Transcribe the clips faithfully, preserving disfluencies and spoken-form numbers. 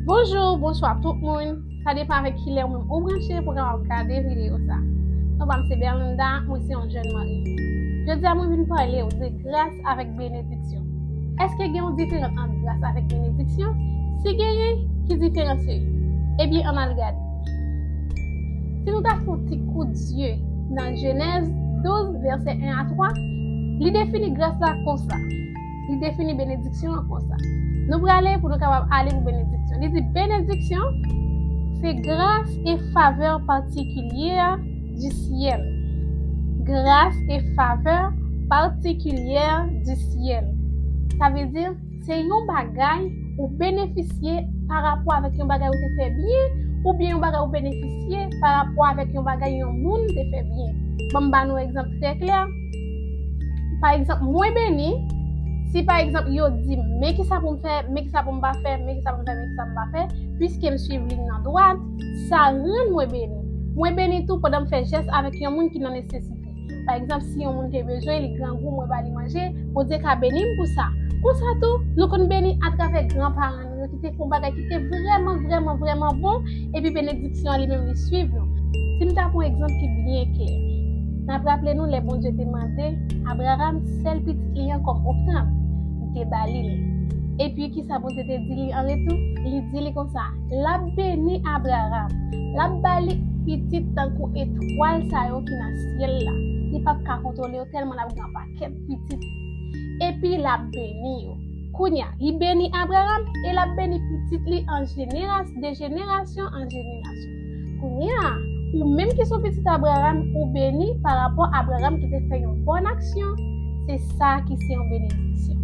Bonjou, bonswa tout moun. Sa depann avèk kilè ou menm ou branche pou w kapab gade videyo sa. Non pa m se Berlinda, mwen se yon jèn marye. Jodi a mwen vin pale w de gras avèk benediksyon. Èske gen yon diferans ant gras avèk benediksyon? Si genyen, ki diferans yo ye? Ebyen, ann al gade. Si nou ta fè yon ti kout zye nan Jenèz douz, vèsè en a twa, li defini gras la konsa. Li defini benediksyon an konsa. Nou prale pou nou kapab ale pou benediksyon. Li di, benediksyon, se grâce et faveur particulière du ciel. Grâce et faveur particulière du ciel. Sa vle di, se yon bagay ou benefisye pa rapò avèk yon bagay ou te fè byen, oubyen yon bagay ou benefisye pa rapò avèk yon bagay yon moun te fè byen. Ban m ba nou egzanp trè klè. Pa egzanp, mwen beni si, pa egzanp, yo di m, men kisa pou m fè, men kisa pou m pa fè, men kisa pou m fè, men kisa m pa fè, piske m swiv liy nan dwat, sa rann mwen beni. Mwen beni tou pandan m fè jès avèk yon moun ki nan nesesite. Pa egzanp, si yon moun te bezwen, li grangou, mwen ba li manje, Bondye ka beni m pou sa. Konsa tou, nou konn beni atravè granparan nou yo ki te fè yon bagay ki te vrèman, vrèman, vrèman bon, epi benediksyon an li menm li swiv nou. Si m ta pran egzanp ki byen klè, n ap raple nou lè Bondye te mande Abraram sèl pitit li an kòm ofrann, li te ba li l. Epi kisa Bondye te di li an retou? Li di li konsa, l ap beni Abraram, l ap ba li pitit tankou etwal sa yo ki nan syèl la. Li p ap ka kontwole yo tèlman l ap gen yon pakèt pitit. Epi l ap beni yo. Kounye a, li beni Abraram e l ap beni pitit li an jeneras-, de jenerasyon an jenerasyon. Kounye a, ou menm ki se yon pitit Abraram, ou beni pa rapò Abraram ki te fè yon bòn aksyon. Se sa ki se yon benediksyon.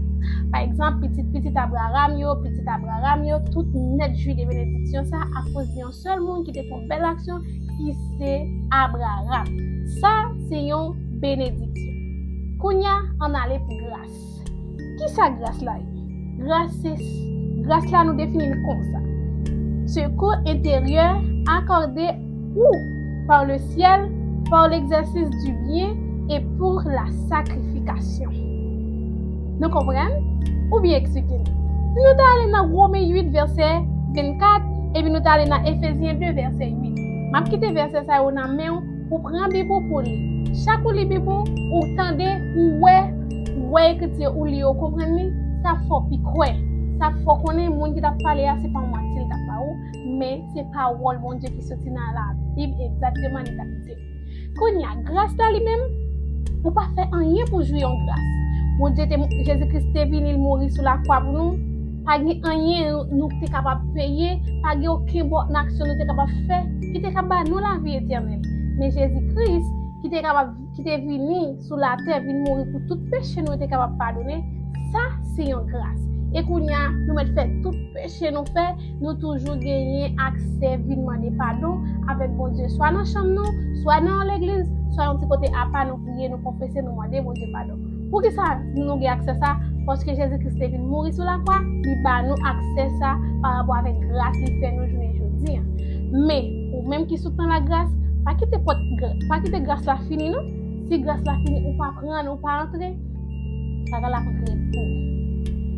Pa egzanp, pitit pitit Abraram yo, pitit Abraram yo, tout nèt jwi de benediksyon sa akoz de yon sèl moun ki te fè yon bèl aksyon, ki se Abraram. Sa se yon benediksyon. Kounye a, ann ale pou gras. Kisa gras la ye? Gras se, gras la nou defini l konsa. Secours intérieur accordé ou par le ciel, par l'exercice du bien et pour la sacrification. Nou konprann? Oubyen eksplike m. Si nou ta ale nan Women uit vèsè vennkat, epi nou ta ale nan Efezyen de vèsè uit. M ap kite vèsè sa yo nan men w pou pran Bib ou pou li. Chak ou li Bib ou, ou tande, ou wè, ou wè ekriti yo, ou li yo, ou konprann li, sa fè w pi kwè. Sa fè w konnen moun ki t ap pale a, se pa yon manti li t ap ba ou, men se pawòl Bondye ki soti nan Labib egzakteman li t ap di. Kounye a, gras la li menm, ou pa fè anyen pou jwi yon gras. Bondye te, Jezi Kris te vini, l mouri sou lakwa pou nou. Pa gen anyen nou te kapab peye, pa gen okenn bòn aksyon nou te kapab fè ki te ka ba nou lavi etènèl. Men Jezi Kris ki te kapab, ki te vini sou latè, vin mouri pou tout peche nou, te kapab padone, sa se yon gras. E kounye a, nou mèt fè tout peche nou fè, nou toujou genyen aksè vin mande padon avèk Bondye, swa nan chanm nou, swa nan yon legliz, swa yon ti kote apa, nou priye, nou konfese, nou mande Bondye padon. Poukisa nou gen aksè sa? Paske Jezi Kris te vin mouri sou lakwa, li ba nou aksè sa pa rapò avèk gras li fè nou jounen jodi a. Men, ou menm ki sou tan lagras, pa kite pòt gra-, pa kite gras la fini non. Si gras la fini, ou pa pran, ou pa antre, bagay la ap red pou ou.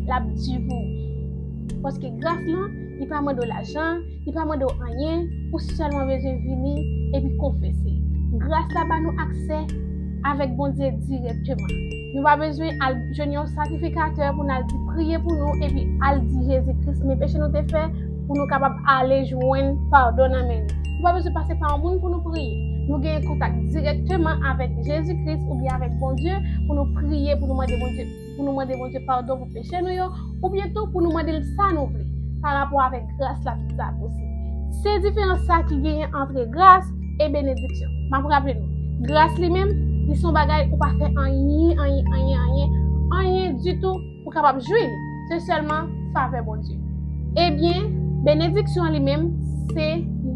L ap di pou ou. Paske gras lan, li pa mande w lajan, li pa mande w anyen, ou sèlman bezwen vini epi konfese. Gras la ba nou aksè avèk Bondye dirèkteman. Nou pa bezwen al jwenn yon sakrifikatè pou n al di priye pou nou epi al di Jezi Kris men peche nou te fè pou nou kapab ale jwenn padon nan men li. Nou pa bezwen pase pa yon moun pou nou priye. Nou genyen kontak dirèkteman avèk Jezi Kris oubyen avèk Bondye pou nou priye, pou nou mande Bondye, pou nou mande Bondye padon pou peche nou yo, oubyen tou pou nou mande l sa nou vle. Pa rapò avèk gras la, tout sa posib. Se diferans sa ki genyen ant gras e benediksyon. M ap raple nou, gras li menm, li se yon bagay ou pa fè anyen, anyen, anyen, anyen, anyen ditou pou kapab jwi li. Se sèlman favè Bondye. Ebyen, benediksyon an li menm, se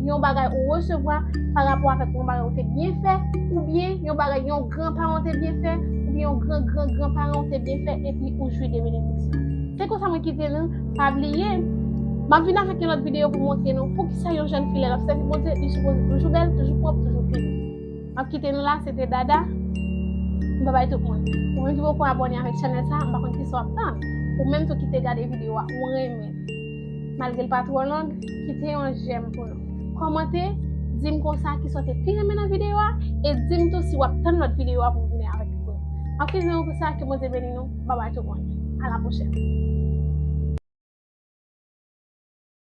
yon bagay ou resevwa pa rapò avèk yon bagay ou te byen fè, oubyen yon bagay yon granparan w te byen fè, oubyen yon gran, gran, granparan w te byen fè, epi ou jwi de benediksyon. Se konsa mwen kite nou, pa bliye, m ap vin avèk yon lòt videyo pou montre nou poukisa yon jèn fi lè l ap sèvi Bondye, li sipoze toujou bèl, toujou pwòp, toujou klin. M ap kite nou la, se te Dada. M babay tout moun. Ou menm ki poko abòne avèk chanèl sa, m pa konn kisa w ap tann. Ou menm tou ki te gade videyo a, ou renmen. Malgre l pa twò long, kite yon jèm pou nou. Kòmante, di m konsa kisa w te pi renmen nan videyo a, e di m tou si w ap tann lòt videyo a pou m vini avèk pou nou. M ap kite nou konsa, ke Bondye beni nou. Babay tout moun. A la pwochèn.